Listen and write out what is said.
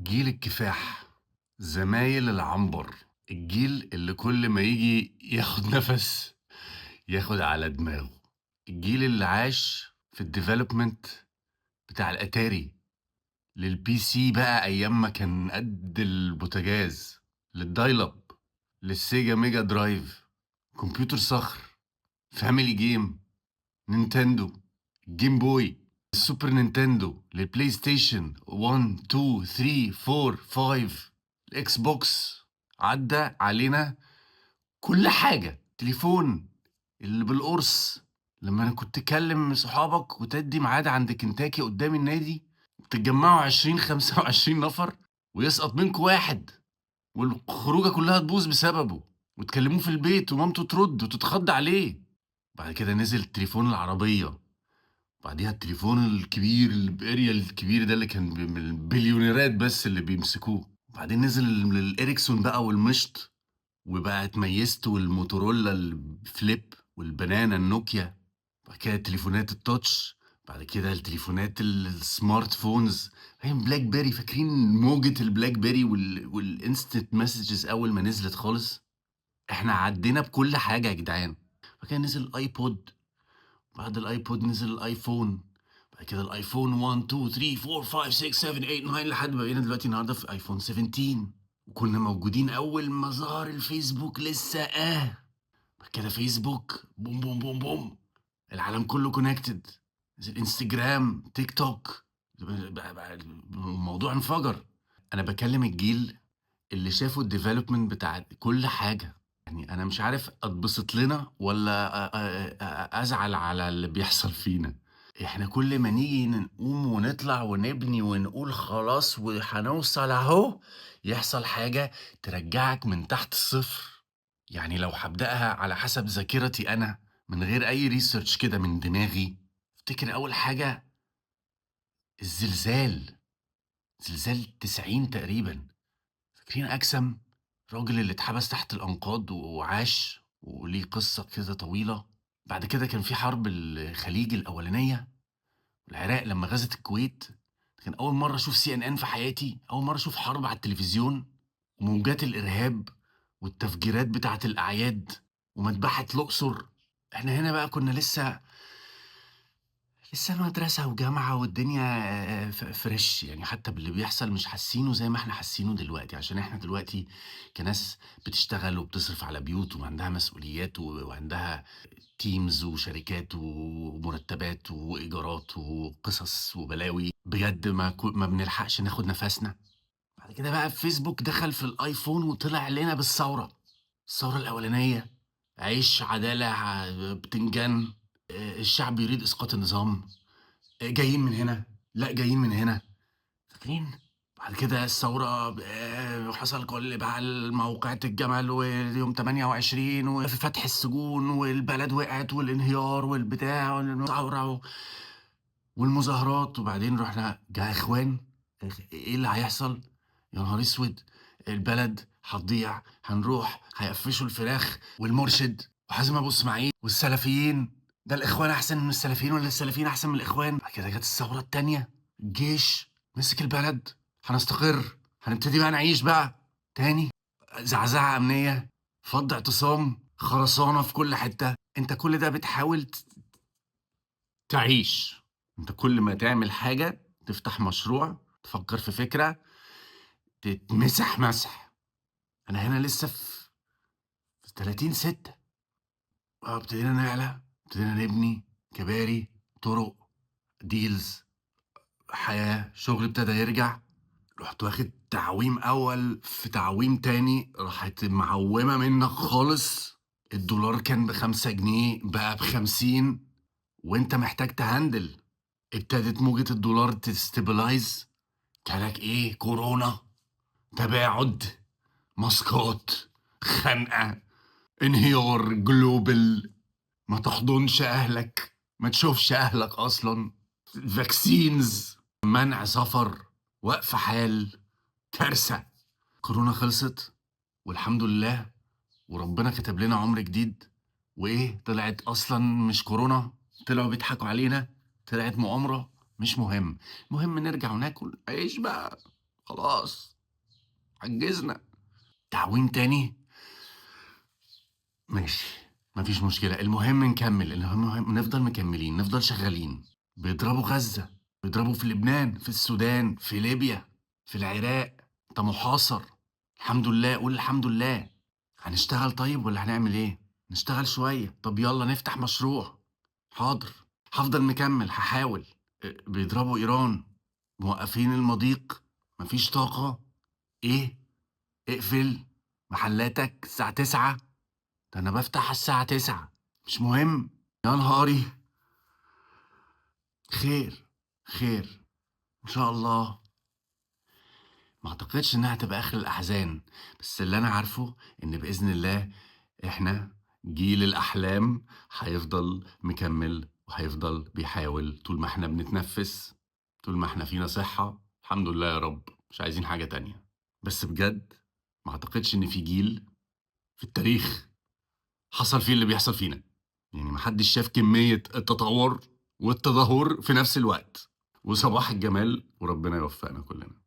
جيل الكفاح، زمايل العنبر، الجيل اللي كل ما ييجي ياخد نفس ياخد على دماغه، الجيل اللي عاش في ال development بتاع الأتاري لل PC بقى أيام ما كان قد البوتاجاز، لل dial-up، لل Sega Mega Drive، كمبيوتر صخر، Family Game، Nintendo، Game Boy، ال Super Nintendo، لل PlayStation 1 2 3 4 5، ال Xbox. عدى علينا كل حاجة. تليفون اللي بالقرص، لما انا كنت تكلم صحابك وتدي ميعاد عند كنتاكي قدام النادي، تتجمعوا 20 25 نفر ويسقط منكم واحد والخروجه كلها تبوظ بسببه، وتكلموه في البيت ومامته ترد وتتخض عليه. بعد كده نزل تليفون العربية، بعديها التليفون الكبير اللي باريال الكبير ده اللي كان من البليونيرات بس اللي بيمسكوه. بعدين نزل الاريكسون بقى والمشط، وبقى اتميزت، والموتورولا ال flip وال banana النوكيا. بعد كده التليفونات ال touch، بعد كده التليفونات ال smart phones، فاهم، BlackBerry. فاكرين موجة ال BlackBerry وال instant messages اول ما نزلت خالص؟ احنا عدينا بكل حاجة يا جدعان. بعد كده نزل ال iPod، بعد ال iPod نزل ال iPhone، بعد كده ال iPhone 1 2 3 4 5 6 7 8 9، لحد ما بقينا دلوقتي النهارده في iPhone 17. وكنا موجودين اول ما ظهر الفيسبوك لسه، بعد كده فيسبوك boom boom boom boom، العالم كله connected. نزل انستجرام، تيك توك، الموضوع انفجر. انا بكلم الجيل اللي شافوا ال development بتاع كل حاجة. يعني انا مش عارف اتبسط لنا ولا ازعل على اللي بيحصل فينا. احنا كل ما نيجي نقوم ونطلع ونبني ونقول خلاص وهنوصل اهو، يحصل حاجة ترجعك من تحت الصفر. يعني لو هبدأها على حسب ذاكرتي انا من غير اي research كده من دماغي، افتكر اول حاجة الزلزال، زلزال 90 تقريبا. فاكرين أكسم، الراجل اللي اتحبس تحت الأنقاض وعاش وليه قصة كده طويلة؟ بعد كده كان في حرب الخليج الأولانية، والعراق لما غزت الكويت. كان أول مرة أشوف CNN في حياتي، أول مرة أشوف حرب على التلفزيون، وموجات الإرهاب والتفجيرات بتاعة الأعياد ومذبحة الأقصر. احنا هنا بقى كنا لسه مدرسة وجامعة والدنيا fresh، يعني حتى باللي بيحصل مش حاسينه زي ما احنا حاسينه دلوقتي، عشان احنا دلوقتي كناس بتشتغل وبتصرف على بيوت وعندها مسؤوليات وعندها teams وشركات ومرتبات وإيجارات وقصص وبلاوي بجد، ما بنلحقش ناخد نفسنا. بعد كده بقى فيسبوك دخل في ال iPhone وطلع لنا بالثورة، الثورة الأولانية، عيش، عدالة، بتنجان، الشعب يريد اسقاط النظام، جايين من هنا، لا جايين من هنا، فاكرين؟ بعد كده الثورة حصل كل بقى موقعة الجمل ويوم 28 وفي فتح السجون والبلد وقعت والانهيار والبتاع والثورة والمظاهرات. وبعدين رحنا جاء اخوان، ايه اللي هيحصل؟ يا نهار اسود، البلد هتضيع، هنروح هيقفشوا الفراخ والمرشد وحازم ابو اسماعيل والسلفيين، ده الاخوان احسن من السلفيين ولا السلفيين احسن من الاخوان؟ بعد كده جت الثورة التانية، الجيش مسك البلد، هنستقر، هنبتدي بقى نعيش بقى تاني، زعزعة امنية، فض اعتصام، خرسانه في كل حتة. انت كل ده بتحاول تعيش. انت كل ما تعمل حاجة، تفتح مشروع، تفكر في فكرة، تتمسح مسح. انا هنا لسه في 30/6، ابتدينا نعلى، ابتدينا نبني كباري، طرق، deals، حياة، شغل ابتدى يرجع. رحت واخد تعويم أول في تعويم تاني، راحت معومة منك خالص. الدولار كان ب5 جنيه بقى ب50، وانت محتاج ت handle. ابتدت موجة الدولار ت stabilize، جالك ايه؟ كورونا، تباعد، ماسكات، خنقة، انهيار global، ما تحضنش اهلك، ما تشوفش اهلك اصلا، vaccines، منع سفر، وقف حال، كارثة. كورونا خلصت والحمد لله، وربنا كتب لنا عمر جديد. وايه طلعت اصلا مش كورونا، طلعوا بيضحكوا علينا، طلعت مؤامرة، مش مهم، المهم نرجع وناكل عيش بقى. خلاص عجزنا. تعويم تاني؟ ماشي، مفيش مشكلة، المهم نكمل، المهم نفضل مكملين، نفضل شغالين. بيضربوا غزة، بيضربوا في لبنان، في السودان، في ليبيا، في العراق، انت محاصر. الحمد لله، قول الحمد لله. هنشتغل طيب ولا هنعمل ايه؟ نشتغل شوية، طب يلا نفتح مشروع. حاضر، هفضل مكمل، هحاول. بيضربوا إيران، موقفين المضيق، مفيش طاقة. ايه؟ اقفل محلاتك الساعة 9، ده أنا بفتح الساعة 9، مش مهم. يا نهاري. خير خير إن شاء الله. ما أعتقدش إنها هتبقى آخر الأحزان، بس اللي أنا عارفه إن بإذن الله إحنا جيل الأحلام هيفضل مكمل وهيفضل بيحاول طول ما إحنا بنتنفس، طول ما إحنا فينا صحة. الحمد لله يا رب، مش عايزين حاجة تانية. بس بجد ما أعتقدش إن في جيل في التاريخ حصل فيه اللي بيحصل فينا، يعني محدش شاف كمية التطور والتدهور في نفس الوقت. وصباح الجمال، وربنا يوفقنا كلنا.